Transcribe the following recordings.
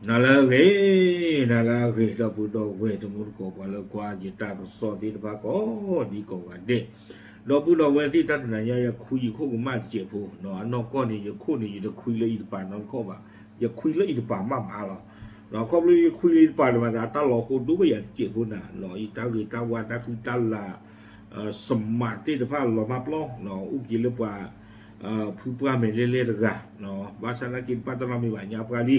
နၤလၢအဂ့ၤ, နၤလၢအဂ့ၤ ဒီပုၢ်ဒီဝဲၢ်တံၤသကိး ပှၤလၢကွၢ်ယတၢ်ကစီၣ်သ့ၣ်တဖၣ်ကိးဒံကိးဂၤဒဲး, ဒီပုၢ်ဒီဝဲၢ်သ့ၣ် တၢ်တနၤညါ ယခွံယခိၣ်ကမၣ်တစဲးဖိ, အနီၢ်ကီၢ်န့ၣ် ယခိၣ်န့ၣ် ယတခွံလၢအံၤတပၤနီတခီၣ်ဘၣ်, ယခွံလၢအံၤတပၤမးမးလီၤ. ခီဖျိယခွံလၢအံၤတပၤန့ၣ်မးသး တၢ်လီၤဃိဒိၣ်ဘၣ်ယၤတစဲးဖိနၤ, ယတၢ်ဂ့ၤတၢ်ဝါ တၢ်ဃံတၢ်လၤ စမးသ့ၣ်တဖၣ်လီၤမၢ်ပျီ, အိၣ်က့ၤလၢပှၤ ဖုပှၢ်မဲာ်လဲၣ်လဲၣ်တဂၤ, ဘၣ်ဆၣ်နာ်က့တဘၣ်တနီတမံၤဘၣ် ညါပှၢ်လံ.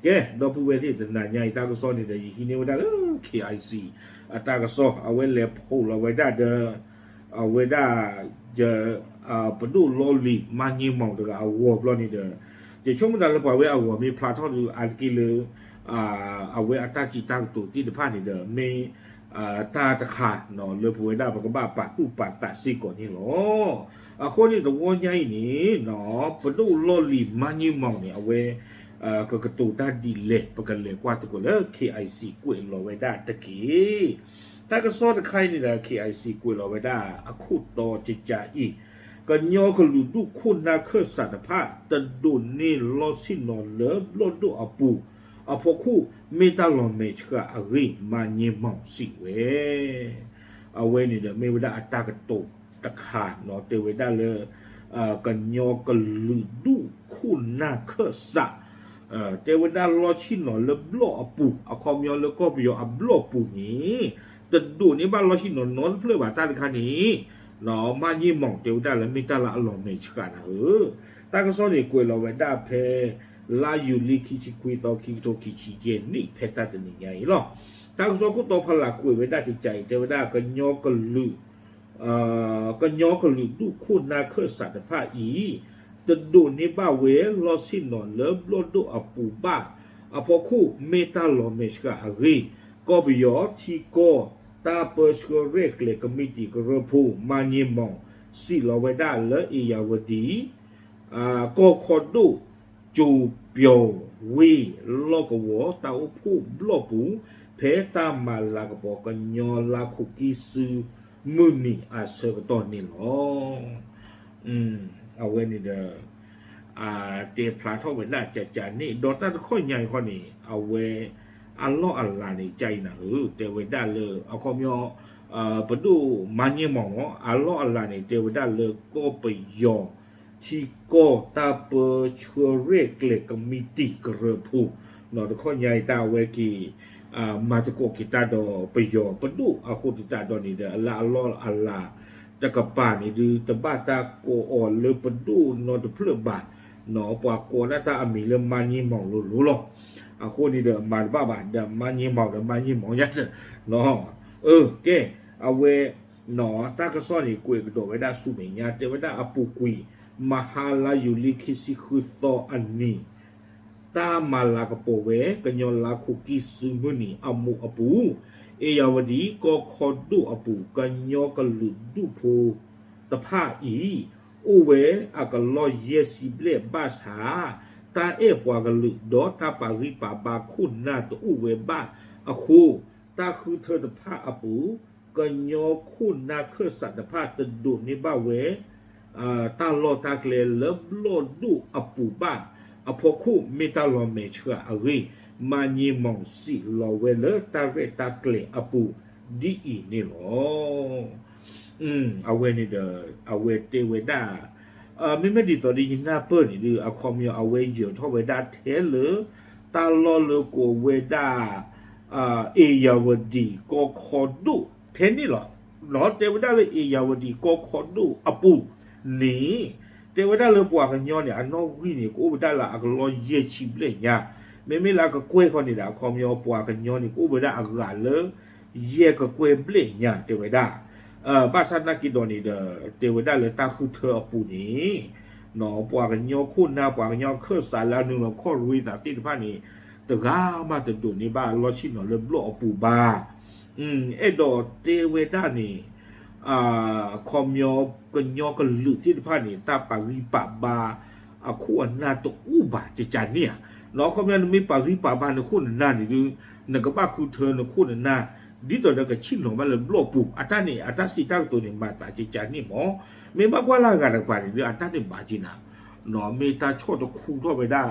ကဲ ဒီပုၢ်ဝဲၢ်သ့ၣ် တနၤညါအံၤတၢ်ကစီၣ်န့ၣ်ဒီး ယဟံးန့ၢ်ဝဲဒၣ်လၢ K I C အတၢ်ကစီၣ် အဝဲလဲၤဖီၣ်လီၤဝဲဒၣ်ဒီး အဝဲဒၣ် ပဒိၣ်လီၢ်လံၤ မါည့မီၤတဂၤအဂီၢ်ဘျီန့ၣ်ဒီး ယဆိကမိၣ်သးလၢပှၤဝဲအဂီၢ်မ့ၢ်ဖျါထီၣ်ဒီး အါတက့ၢ်လၢ အဝဲအတၢ်စံးတၢ်ကတိၤသ့ၣ်တဖၣ်န့ၣ်ဒီး မ့ၢ် တၢ်တခါ လၢပဝဲဒၣ်ပကဘၣ်ပာ်သူၣ်ပာ်သးစ့ၢ်ကီးန့ၣ်လီၤ. အဃိန့ၣ်တဝီညါအံၤန့ၣ် ပဒိၣ်လီၢ်လံၤ မါည့မီၤန့ၣ် အဝဲ ကကတိၤတၢ်ဒ်လဲၣ် ပကလဲၤကွၢ်သကိးလၢ K I C ကွဲးလီၤဝဲဒၣ်တက့ၢ်. တၢ်ကစီၣ်တခါအံၤန့ၣ်ဒီး K I C ကွဲးလီၤဝဲဒၣ်အခိၣ်တီကကးအံၤ, ကညီကလုာ်ဒူၣ်ခိၣ်နၢ်ခၢၣ်စးတဖၣ် တဒိးန့ၢ်လီၢ်ဆ့ၣ်နီၤလၢဘျီၣ်ဒိၣ်အပူၤ အဖီခိၣ် မ့ၢ်တၢ်လီၤမဲာ်ဆှးအဂ့ၢ် မါည့မီၤစံးဝဲ အဝဲန့ၣ်ဒီးမ့ၢ်ဝဲဒၣ်အတၢ်ကတိၤတခါနီၤ တဲဝဲဒၣ်လၢ ကညီကလုာ်ဒူၣ်ခိၣ်နၢ်ခၢၣ်စး တဲဝဲဒၣ်လီၢ်ဆ့ၣ်နီၤလၢဘျီၣ်အပူၤ အခီပညီလၢကီၢ်ပယီၤအဘျီၣ်ပူၤန့ၣ် တဒိးန့ၢ်ဘၣ်လီၢ်ဆ့ၣ်နီၤနီတဖျၢၣ်ဘၣ်တၢ်တခါန့ၣ် မါည့မီၤတဲဝဲဒၣ်လၢမ့ၢ်တၢ်လၢအလီၤမဲာ်ဆှးနၤဧၢ. တၢ်ကစီၣ်န့ၣ်ကွဲးလီၤဝဲဒၣ်ဖဲ လါယူၤလံခံဆံခွံသီ ခံကထိခံဆံယဲၢ်နံၣ် ဖဲတၢ်တနံၤညါအံၤလီၤ. တၢ်ကစီၣ်ခိၣ်တီဖီလာ်ကွဲးဝဲဒၣ်ကကးအံၤ တဲဝဲဒၣ် ကညီကလုာ် ကညီကလုာ်ဒူၣ်ခိၣ်နၢ်ခၢၣ်စးတဖၣ်အံၤ တဒိးန့ၢ်ဘၣ်ဝဲလီၢ်ဆ့ၣ်နီၤလၢဘျီၣ်ဒိၣ်အပူၤဘၣ် အဖီခိၣ်မ့ၢ်တၢ်လီၤမဲာ်ဆှးအဂ့ၢ် ကီၢ်ပယီၤထံကီၢ်တၢ်ပၢဆှၢရဲၣ်ကျဲၤကမံးတံာ်ကရၢဖိ မါည့မီၤ စံးလီၤဝဲဒၣ်လၢ အ့ၣ်ယၣ်ဝတံၤ ကီၢ်ခီဒိၣ် ကၠိပၠီၤဝ့ၢ်လီၢ်ကဝီၤ တၢ်အိၣ်ဖှိၣ်ဘျီၣ်ပူၤ ဖဲတၢ်မၤလၤကပီၤကညီလါခိၣ်ကံၢ်စုမုၢ်နံၤအဆၢကတီၢ်န့ၣ်လီၤ. အဝဲန့ၣ်ဒီး တဲဖျါထီၣ်ဝဲဒၣ်ကကးန့ၣ် ဒီးတၢ်တခီညါအံၤဃီန့ၣ် အဝဲ အလီၢ်အလၤန့ၣ် ကကးအံၤနၤဧၢ တဲဝဲဒၣ်လၢ အခီပညီ ပဒိၣ်မါည့မီၤမ့ၢ် အလီၢ်အလၤန့ၣ် တဲဝဲဒၣ်လၢကီၢ်ပယီၤထံကီၢ်တၢ်ပၢဆှၢရဲၣ်ကျဲၤကမံးတံာ်ကရၢဖိ နီၤ တခီညါအံၤတၢ်အဝဲက့ၤ မၤသကိးက့ၤတၢ်ဒီးပယီၤပဒိၣ်အဃိသတးဒီးန့ၣ်ဒီး အလၢအလီၢ်အလၤတကပၤန့ၣ်ဒုး တဘၣ်တၢ်ကိးအီၤလၢပဒိၣ်နီတဖျၢၣ်ဘၣ် နီၤ ပှၤကိးဒၣ်တၢ်အမံၤလၢမါည့မီၤလိၤလိၤလီၤ. အဃိန့ၣ်ဒီးမၤတဘၣ်ဘၣ် ဒီးမါည့မီၤဒီးမါည့မီၤညါဒီး နီၤ အၢ ကဲ အဝဲ နီၤ တၢ်ကစီၣ်န့ၣ် ကွဲးကဒီးဝဲဒၣ်ဆူမဲာ်ညါ တဲဝဲဒၣ်အပူၤကွံာ် မဟါလါယူၤလံခံဆံဃုသီအနံၤ တၢ်မၤလၤကပီၤဝဲ ကညီလါခိၣ်ကံၢ်စုမုၢ်နံၤအမိၢ်အပူၤ အ့ၣ်ယၣ်ဝတံၤ ကီၢ်ခီဒိၣ်အပူၤ ကညီကလုာ်ဒူၣ်ဖိတဖၣ်အံၤ အိၣ်ဝဲအကလီၢ်ယဲၢ်ဆံဘျဲၣ်ဘၣ်ဆၣ် တၢ်အဲၣ်ပှၤကလုာ် ဒီးတၢ်ပာ်ဂံၢ်ပာ်ဘါခိၣ်နၢ်တအိၣ်ဝဲဘၣ်အဃိ တၢ်ဃုထၢတဖၣ်အပူၤ ကညီခိၣ်နၢ်ခၢၣ်စးတဖၣ်တဒိးန့ၢ်ဘၣ်ဝဲ တၢ်လီၢ်တၢ်ကျဲလၢဘျီၣ်ဒိၣ်အပူၤဘၣ် အဖီခိၣ်မ့ၢ်တၢ်လီၤမဲာ်ဆှးအဂ့ၢ် မါည့မီၤစံးလီၤဝဲလၢတၢ်ရဲၣ်တၢ်ကျဲၤအပူၤ ဒ်အံၤန့ၣ်လီၤ. အဝဲန့ၣ်ဒီး အဝဲတဲဝဲဒၣ် မ့မ့ၢ်ဒ်သိးဒီးယနၢ်ပၢၢ်န့ၣ်ဒုး အခီပညီအဝဲယၢၤထီၣ်ဝဲဒၣ်ထဲလၢ တၢ်လီၢ်လၢကိးဝဲဒၣ် အ့ၣ်ယၣ်ဝတံၤကီၢ်ခီဒိၣ်ထဲန့ၣ်လီၤ. နီၤ တဲဝဲဒၣ်လၢအ့ၣ်ယၣ်ဝတံၤကီၢ်ခီဒိၣ်အပူၤန့ၣ် တဲဝဲဒၣ်လၢပှၤကညီန့ၣ် အနီၣ်ဂံၢ်န့ၣ် ကအိၣ်ဝဲဒၣ်လၢအကလီၢ်ယဲၢ်ဆံဘျဲၣ်ညါ, မ့မ့ၢ်လၢအကကွဲၢ်ခီန့ၣ်ဒီး အခီပညီပှၤကညီန့ၣ် ကအိၣ်ဝဲဒၣ်အဂၤလၢ ယဲၢ်ကကွဲၢ်ဘျဲၣ်ညါ တဲဝဲဒၣ်. ဘၣ်ဆၣ်သနာ်က့ဒီးန့ၣ်ဒီး တဲဝဲဒၣ်လၢတၢ်ဃုထၢအပူၤန့ၣ် နီၤ ပှၤကညီခိၣ်နၢ် ပှၤကညီခၢၣ်စးလၢအနုာ်လီၤခီၣ်ရ့သးသ့ၣ်တဖၣ်န့ၣ် တဂၤမးတဒိးန့ၢ်ဘၣ်လီၢ်ဆ့ၣ်နီၤလၢဘျီၣ်အပူၤဘၣ်. အဲၣ်ဒိးတဲဝဲဒၣ်န့ၣ် အခီပညီ ကညီကလုာ်သ့ၣ်တဖၣ်န့ၣ် တၢ်ပာ်ဂံၢ်ပာ်ဘါ အခိၣ်အနၢ်တအိၣ်ဘၣ် ကကးန့ၣ်ဧါ. နီၤ အခီပညီနမ့ၢ်ပာ်ဂံၢ်ပာ်ဘါနခိၣ်နနၢ်န့ၣ်ဒုး နကဘၣ်ဃုထၢနခိၣ်နနၢ် ဒ်သိးဒီးကဆ့ၣ်နီၤဘၣ်လၢဘျီၣ်ပူၤ အတၢ်န့ၣ် အတၢ်စံးတၢ်ကတိၤန့ၣ် မၤသးကကးန့ၣ်မး. မ့ၢ်ဘၣ်ကွၢ်လၢအဂၤတကပၤန့ၣ်ဒုး အတၢ်န့ၣ်ဘၣ်က့ၤနၤ နီၤ မ့ၢ်တၢ်ဆီၣ်တခူထီၣ်ဝဲဒၣ်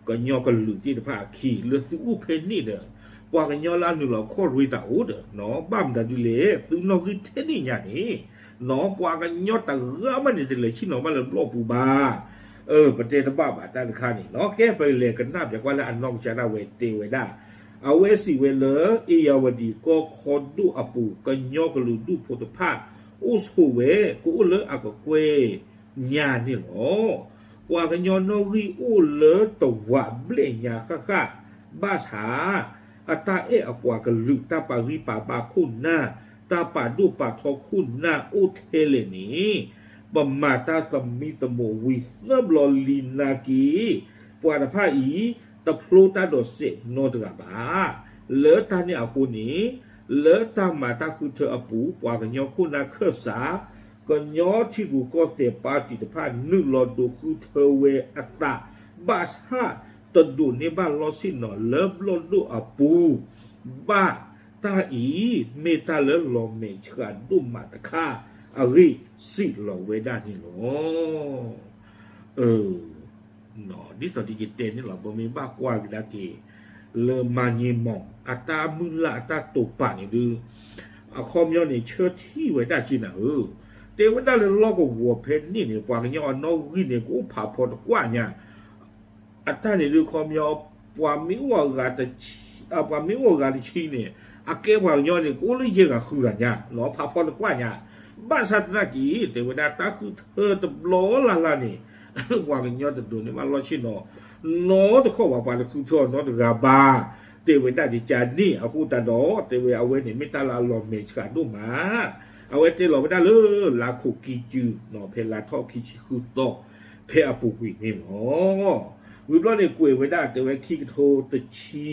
ကညီကလုာ်သ့ၣ်တဖၣ်အခံ လၢသုအိၣ်ဖဲန့ၣ်ဒီး ပှၤကညီလၢအနုာ်လီၤခီၣ်ရ့သးအိၣ်ဒီး ဘၣ်မတၤဒ်လဲၣ် သုနီၣ်ဂံၢ်ထဲန့ၣ်ညါန့ၣ် ပှၤကညီတဂၤမးန့ၣ် တလဲၤဆ့ၣ်နီၤဘၣ်လၢဘျီၣ်ပူၤဘၣ်. ပတဲတဘၣ်ဘၣ်တၢ်တခါန့ၣ် ကဲပလဲၤကနၣ်ပၠးကွၢ်လၢအနီၢ်ကစၢ်ဒၣ်ဝဲတဲဝဲဒၣ် အဝဲစံးဝဲလၢ အ့ၣ်ယၣ်ဝတံၣ်ကီၢ်ခီဒိၣ်အပူၤ ကညီကလုာ်ဒူၣ်ဖိတဖၣ် အိၣ်ဆိးဝဲ ကအိၣ်လၢအကကွဲၢ်ညါန့ၣ်လီၤ. ပှၤကညီနီၣ်ဂံၢ်အိၣ်လၢတဝးဘျဲၣ်ညါဃၣ်ဃၣ် ဘၣ်ဆၣ် အတၢ်အဲၣ်အပှၤကလုာ် တၢ်ပာ်ဂံၢ်ပာ်ဘါခိၣ်နၢ် တၢ်ပာ်ဒိၣ်ပာ်ထီခိၣ်နၢ်အိၣ်ထဲလဲၣ်န့ၣ် ပမၤတၢ်သမံသမိးဝံၤသၢဘျီလံနာ်က့ ပှၤတဖၣ်အံၤ တဖျိတၢ်ဒိးစဲးနီတဂၤဘၣ်. လၢတၢ်န့ၣ်အဃိန့ၣ် လၢတၢ်မၤတၢ်ဃုထၢအပူၤ ပှၤကညီခိၣ်နၢ်ခၢၣ်စး ကညီထံရူၢ်ကီၢ်သဲးပၣ်တံၣ်တဖၣ် နုာ်လီၤဒိးဃုထၢဝဲအသး ဘၣ်ဆၣ် တဒိးန့ၢ်ဘၣ်လီၢ်ဆ့ၣ်နီၤလၢဘျီၣ်ဒိၣ်အပူၤဘၣ်. တၢ်အံၤ မ့ၢ်တၢ်လၢလီၤမဲာ်ဆှးဒိၣ်မးတခါအဂ့ၢ် စံးလီၤဝဲဒၣ်န့ၣ်လီၤ. ဒ်သိးဒီးယတဲန့ၣ်လီၤ ပမ့ၢ်ဘၣ်ကွၢ်ကဒါက့ၤ လၢမၤန့ၢ်မီၢ် အတၢ်မုၢ်လၢ်အတၢ်တိာ်ပာ်န့ၣ်ဒုး အခီပညီန့ၣ် ဆၢထံၣ်ဝဲဒၣ်က့နၤဧၢ, တဲဝဲဒၣ်လၢလီၢ်ကဝီၤဖဲန့ၣ်န့ၣ် ပှၤကညီအနီၣ်ဂံၢ်န့ၣ် ကအိၣ်ဖးဖီတကွၢ်ညါ အတၢ်န့ၣ်ဒုး ခီပညီ ပှၤမ့ၢ်အိၣ်အဂၤတဆံ ပှၤမ့ၢ်အိၣ်အဂၤတဆံန့ၣ် အကဲပှၤကညီန့ၣ် ကအိၣ်လၢယဲၢ်ဂၤဃုဂၤညါ ဖးဖီတကွၢ်ညါ, ဘၣ်ဆၣ်သနာ်က့ တဲဝဲဒၣ်တၢ်ဃုထၢတဘျီလၢ်လၢ်န့ၣ် ပှၤကညီတဒိးန့ၢ်ဘၣ်လီၢ်ဆ့ၣ်နီၤ နီတခီၣ်ဘၣ် ပှၤတဃုထၢအီၤနီတဂၤဘၣ်, တဲဝဲဒၣ်ကကန့ၣ် အဃိသတးဒီး တဲဝဲအဝဲန့ၣ် မ့ၢ်တၢ်လၢအလီၤမဲာ်ဆှးဒိၣ်မး, အဝဲတဲလီၤဝဲဒၣ်လၢ လါခိၣ်ခံကၠူ ဖဲလါထီၣ်ခံဆံဃုသီ ဖဲအပူၤကွံာ်န့ၣ်လီၤ. ဝံၤဘျီန့ၣ် ကွဲးဝဲဒၣ်တဲဝဲခံကထိတဆံ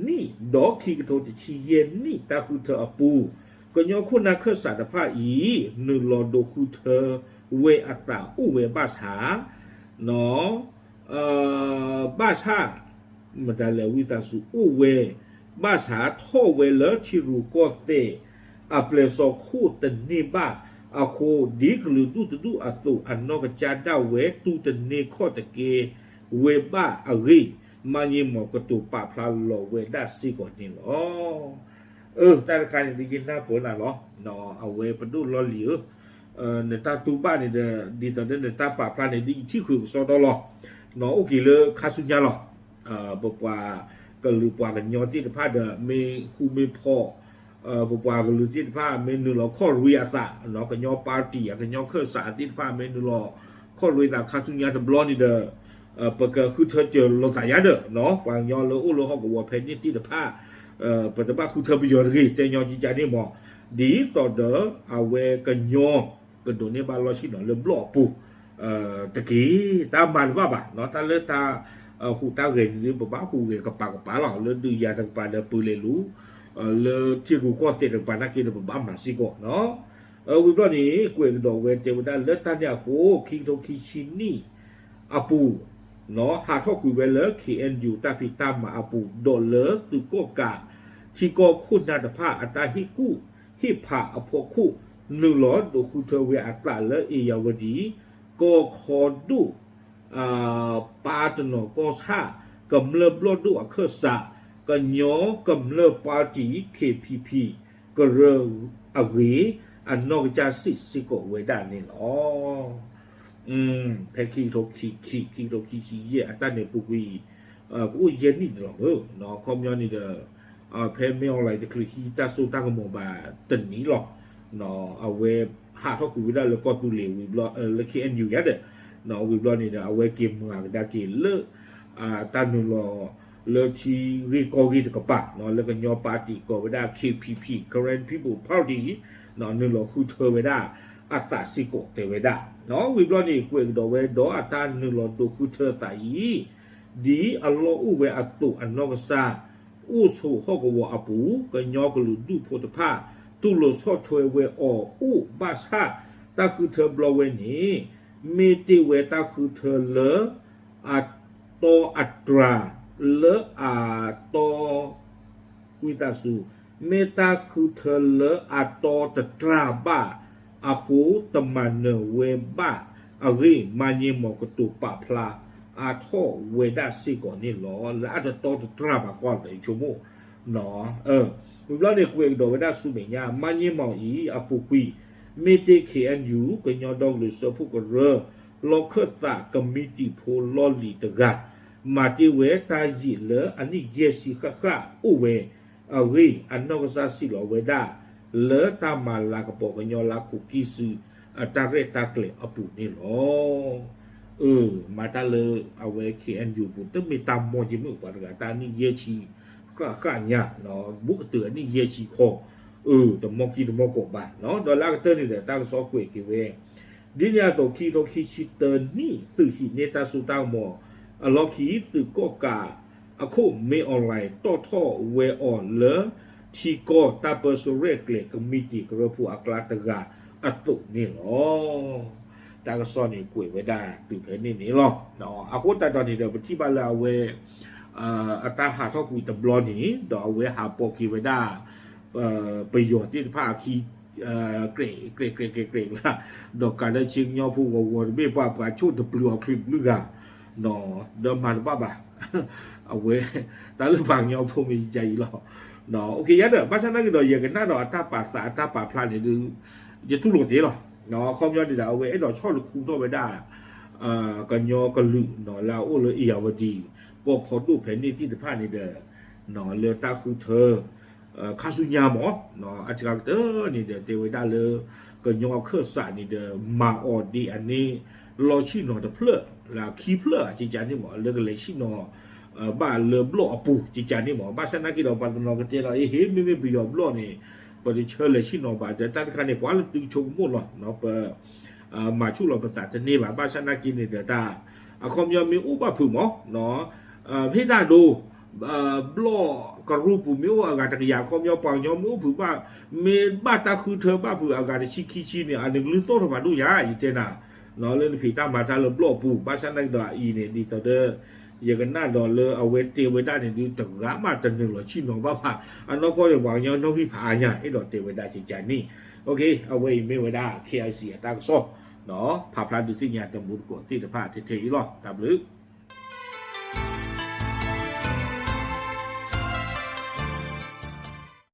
နံၣ် ဒီးခံကထိတဆံယဲၢ်နံၣ် တၢ်ဃုထၢအပူၤ ကညီခိၣ်နၢ်ခၢၣ်စးတဖၣ်အံၤ နုာ်လီၤဒိးဃုထၢဝဲအသးအိၣ်ဝဲဘၣ်ဆၣ် ဘၣ်ဆၣ် မတၤလဲၣ် ဝံသးစူၤအိၣ်ဝဲ ဘၣ်ဆၣ်ထီၣ်ဝဲလၢထံရူၢ်ကီၢ်သဲး အပျဲၢ်စီၤခိၣ်တန့ၢ်ဘၣ်အဃိ ဒ်ကလုာ်ဒူၣ်တဒူၣ်အသိး အနီၢ်ကစၢ်ဒၣ်ဝဲတူၢ်တန့ၢ်ခီၣ်တကဲဝဲဘၣ်အဂ့ၢ် မၤန့ၢ်မီၢ်ကတိၤပာ်ဖျါလီၤဝဲဒၣ်စ့ၢ်ကီးန့ၣ်လီၤ. အၢ တၢ်တခါန့ၣ် ဒ်ယနၢ်ပၢၢ်နၤလီၤ. အဝဲပဒိၣ်လီၢ်လံၤဧၢ, နတၢ်တူၢ်ဘၣ်န့ၣ်ဒီး ဒ်သိးဒီးနတၢ်ပာ်ဖျါန့ၣ် ဒ်ယထံၣ်ဃုာ်ကစီဒီလီၤ. နအိၣ်က့ၤလၢခါဆူညါလီၤ. ပပှၤကလုာ်ပှၤကညီသ့ၣ်တဖၣ်ဒီး မ့ၢ်ဃူမ့ၢ်ဖိး ပပှၤကလုာ်သ့ၣ်တဖၣ် မ့ၢ်နုာ်လီၤခီၣ်ရ့အသး ကညီပၣ်တံၣ် အကညီခၢၣ်စးသ့ၣ်တဖၣ် မ့ၢ်နုာ်လီၤခီၣ်ရ့သးခါဆူညါတဘျီန့ၣ်ဒီး ပကဃုထၢစၢၤလိာ်သးယါဒီး ပှၤကညီလၢအိၣ်လၢဟီၣ်ကဝီၤဖဲန့ၣ်သ့ၣ်တဖၣ် ပတဘၣ်ဃုထၢပယီၤတဂ့ၤ တဲညီကကန့ၣ်မး, ဒ်သိးဒီးအဝဲကညီ ကဒိးန့ၢ်ဘၣ်လီၢ်ဆ့ၣ်နီၤလၢဘျီၣ်အပူၤ တက့ၢ်. တၢ်မၤတဘၣ်ဘၣ် တၢ်လၢတၢ်ဟူးတၢ်ဂဲၤန့ၣ် ပဘၣ်ဟူးဂဲၤကပၤကပၤလီၤ. လၢဒုးယၤတကပၤဒီးပၢၤလဲၤလူၤ လၢထံရူၢ်ကီၢ်သဲးတကပၤနာ်က့ဒီး ပဘၣ်မၤစ့ၢ်ကီး ဝံၤဘျီန့ၣ် ကွဲးကဒီးဝဲတဲဝဲဒၣ်လၢတၢ်န့ၣ်အဃိ ခံကထိခံဆံနံၣ်အပူၤ ဟးထီၣ်ကွံာ်ဝဲလၢ ခ့ၣ်အဲၣ်ယူၣ် တၢ်ဖံးတၢ်မၤအပူၤ ဒီးလၢသုးကီၣ်ကး ထံကီၢ်ခိၣ်နၢ်တဖၣ်အတၢ်ဟ့ၣ်ကူၣ်ဟ့ၣ်ဖးအဖီခိၣ် နုာ်လီၤဒိးဃုထၢဝဲအသးလၢ အ့ၣ်ယၣ်ဝတံၣ် ကီၢ်ခီဒိၣ် ပၢ်တနီၤကီၢ်ဆၣ် ကမျၢၢ်ဘျီၣ်ဒိၣ်အခၢၣ်စး ကညီကမျၢၢ်ပၣ်တံၣ် ခ့ၣ်ပံၣ်ပံၣ် ကရၢအဂ့ၢ် အနီၢ်ကစၢ်စံးစ့ၢ်ကီးဝဲဒၣ်န့ၣ်လီၤ. ဖဲခံကထိခံဆံခံ ခံကထိခံဆံယဲၢ်အတၢ်န့ၣ်ပူၤကွံာ် ကအိၣ်ယဲၢ်နံၣ်န့ၣ်လီၤမ့ၢ် ခီပညီန့ၣ်ဒီး ဖဲမ့ၢ်အီၣ်လဲၣ်တချုးဟံးတၢ်စိတၢ်ကမီၤဘၣ်တနံၤလီၤ. အဝဲဟးထီၣ်ကွံာ်ဝဲဒၣ်လၢကီၢ်သူလ့ၤဝံၤဘျီ လၢ ခ့ၣ်အဲၣ်ယူၣ် ယါဒီး ဝံၤဘျီန့ၣ်ဒီး အဝဲက့ၤမၤကဒါက့ၤလၢ တၢ်နုာ်လီၤလၢထံဂ့ၢ်ကီၢ်ဂ့ၢ်တကပၤ လၢကညီပၣ်တံၣ်ကိးဝဲဒၣ် ခ့ၣ်ပံၣ်ပံၣ် Karen People Party နုာ်လီၤဃုထၢဝဲဒၣ်အသးစ့ၢ်ကီးတဲဝဲဒၣ်. ဝံၤဘျီန့ၣ် ကွဲးကဒီးဝဲဒီးအတၢ်နုာ်လီၤဒိးဃုထၢသးအံၤ ဒ်အလီၢ်အိၣ်ဝဲအသိးအနီၢ်ကစၢ် အိၣ်ဆိးဟီၣ်ကဝီၤအပူၤ ကညီကလုာ်ဒူၣ်ဖိတဖၣ် တူၢ်လိာ်ဆီၣ်ထွဲဝဲအီၤအိၣ်ဘၣ်ဆၣ် တၢ်ဃုထၢဘျီဝဲန့ၣ် မ့ၢ်တ့ၢ်ဝဲတၢ်ဃုထၢလၢ အတီအတြၢ် လၢအတီ ဝံသးစူၤ မ့ၢ်တၢ်ဃုထၢလၢအတီတတြၢ်ဘၣ်အဃိ တမၤနၢၤဝဲဘၣ်အဂ့ၢ် မၤန့ၢ်မီၢ်ကတိၤပာ်ဖျါ အါထီၣ်ဝဲဒၣ်စ့ၢ်ကီးန့ၣ်လီၤ. လၢအတတီတတြၢ်ဘၣ်ဃီဒီး ယဆိကမိၣ် ဝံၤဘျီန့ၣ် ကွဲးကဒီးဝဲဒၣ်ဆူမဲာ်ညါ မါန့ၢ်မီၤအံၤ အပူၤကွံာ် မ့ၢ်တ့ၢ် ခ့ၣ်အဲၣ်ယူၣ် ကညီဒီကလုာ်စၢဖှိၣ်ကရၢ လီၢ်ခၢၣ်သးကမံးတံာ်ဖိလီၢ်လံၤတဂၤ မၤတ့ၢ်ဝဲတၢ်ယံာ်လၢအနံၣ်ယဲၢ်ဆံဃၣ်ဃၣ်အိၣ်ဝဲအဂ့ၢ် အနီၢ်ကစၢ်စံးလီၤဝဲဒၣ် လၢတၢ်မၤလၤကပီၤကညီလၢခိၣ်ကံၢ်စု အတၢ်ရဲၣ်တၢ်ကျဲၤအပူၤန့ၣ်လီၤ. အၢ မၤတၢ်လၢအဝဲ ခ့ၣ်အဲၣ်ယူၣ် ပူၤ တမ့ၢ်တၢ်မီၢ်က့မုၣ်ပှၤတဂၤ တၢ်နံၣ်ယဲၢ်ဆံဃၣ်ဃၣ်ညါ ဘူးကတၢၢ်အနံၣ်ယဲၢ်ဆံခီ အၢ တမီၢ်ကံတမီၢ်ကီးဘၣ် ဒီးလၢအကတၢၢ်န့ၣ်ဒီး တၢ်ကစီၣ်ကွဲးက့ၤဝဲ ဒ်န့ၣ်အသိး ခံကထိခံဆံတၢနံၣ် သုးဟံးန့ၢ်တၢ်စိတၢ်ကမီၤအလီၢ်ခံ သုးကီၣ်ကးအခိၣ် မင်းအောင်လှိုင် တီၣ်ထီၣ်ဝဲအီၤလၢ ထံကီၢ်တၢ်ပၢဆှၢရဲၣ်ကျဲၤကမံးတံာ်ကရၢဖိအကျါတဂၤအသိးန့ၣ်လီၤ. တၢ်ကစီၣ်န့ၣ်ကွဲးဝဲဒၣ်တုၤဖဲန့ၣ်န့ၣ်လီၤ. အဃိသတးဒီးန့ၣ်ဒီး ပထံၣ်ဘၣ်လၢအဝဲ အတၢ်ဟးထီၣ်ကွံာ်တဘျီန့ၣ် ဒီးအဝဲဟးပိာ်က့ၤဝဲဒၣ် ပယီၤသ့ၣ်တဖၣ်အခံ ကြဲးကြဲးကြဲးကြဲးကြဲး ဒီးကးလၢဆ့ကညီဖိဂီၤဂီၤတဘ့ၣ် ပှၤပှၤဆိၣ်တပျုာ်အီၤချံတပျုာ်ဂၤ ဒီးမၤတဘၣ်ဘၣ် အဝဲ တၢ်လၢပှၤကညီဖိမ့ၢ်ယါအံၤလီၤ. ယဒၣ် ဘၣ်ဆၣ်သနာ်က့ဒီး ယကနၣ်ဒီးအတၢ်ပာ်သးအတၢ်ပာ်ဖျါန့ၣ်ဒုး ယတူၢ်လိာ်သ့လီၤ. အခီပညီန့ၣ်ဒီး အဝဲအဲၣ်ဒိးဆီၣ်လီၤခူထီၣ်ဝဲဒၣ် ကညီကလုာ်လၢအအိၣ်လၢအ့ၣ်ယၣ်ဝတံၤ ကီၢ်ဖီဒိၣ်ဖဲန့ၣ်သ့ၣ်တဖၣ်န့ၣ်ဒီး လၢတၢ်ဃုထၢ ခါဆူညါမး အစှၤကတၢၢ်န့ၣ်ဒီး တဲဝဲဒၣ်လၢ ကညီအခၢၣ်စးန့ၣ်ဒီး မၤအီၤဒ်အန့ၣ် လီၢ်ဆ့ၣ်နီၤတဖျၢၣ် လၢခံဖျၢၣ် ကကန့ၣ်မး လၢကလဲၤဆ့ၣ်နီၤ ဘၣ်လၢဘျီၣ်အပူၤ ကကန့ၣ်မး ဘၣ်ဆၣ်သနာ်က့ဒီး ပှၤတနီၤကတဲဒီး အ့ဟ့ မ့မ့ၢ်ပယီၤဘျီၣ်န့ၣ် ပတဆၢလဲၤဆ့ၣ်နီၤဘၣ်ဒီး တၢ်တခါန့ၣ် ပှၤလၢသုကဆိကမိၣ်လီၤ ပ မၤဆူၣ်လီၤပသးတန့ၢ်ဘၣ် ဘၣ်ဆၣ်သနာ်က့န့ၣ်ဒီးတၢ် အခီပညီမ့ၢ်အိၣ်ဘၣ်ဖုးမး ဖဲတၢ်ဒိ ဘျီၣ်ကရူၢ်ပူၤမ့ၢ်အိၣ်အဂၤတကယၤ အခီပညီပှၤကညီမ့ၢ်အိၣ်ဖုးဘၣ် မ့ၢ်ဘၣ်တၢ်ဃုထၢဘၣ်ဖုးအဂၤတဆံခံဆံန့ၣ် အန့ၣ်ကလုၢ်သီၣ်ထီၣ်ဖးဒိၣ်ညါ ယတဲနၤ လၢနဖံးတၢ်မၤတၢ်လၢဘျီၣ်ပူၤ ဘၣ်ဆၣ်သနာ်က့ဒီးအံၤန့ၣ် ဒ်သိးဒီး ယကနၣ်ဒီးလၢအဝဲတဲဝဲဒၣ်န့ၣ်ဒုး တဂၤမးတနုာ်လီၤဆ့ၣ်နီၤဘၣ်ဘၣ် အနီၢ်ကီၢ်န့ၣ် ပှၤကညီနီၣ်ဂံၢ်ဖးအါညါ အဲၣ်ဒိးတဲဝဲဒၣ်ကကန့ၣ် အဝဲအံၤမ့ၢ်ဝဲဒၣ် ခ့ၣ်အါစံၣ် အတၢ်ကစီၣ် ဖးဖျါဒုးသ့ၣ်ညါတမူတကိးသ့ၣ်တဖၣ်ထဲထဲအံၤလီၤ တၢ်ဘျုး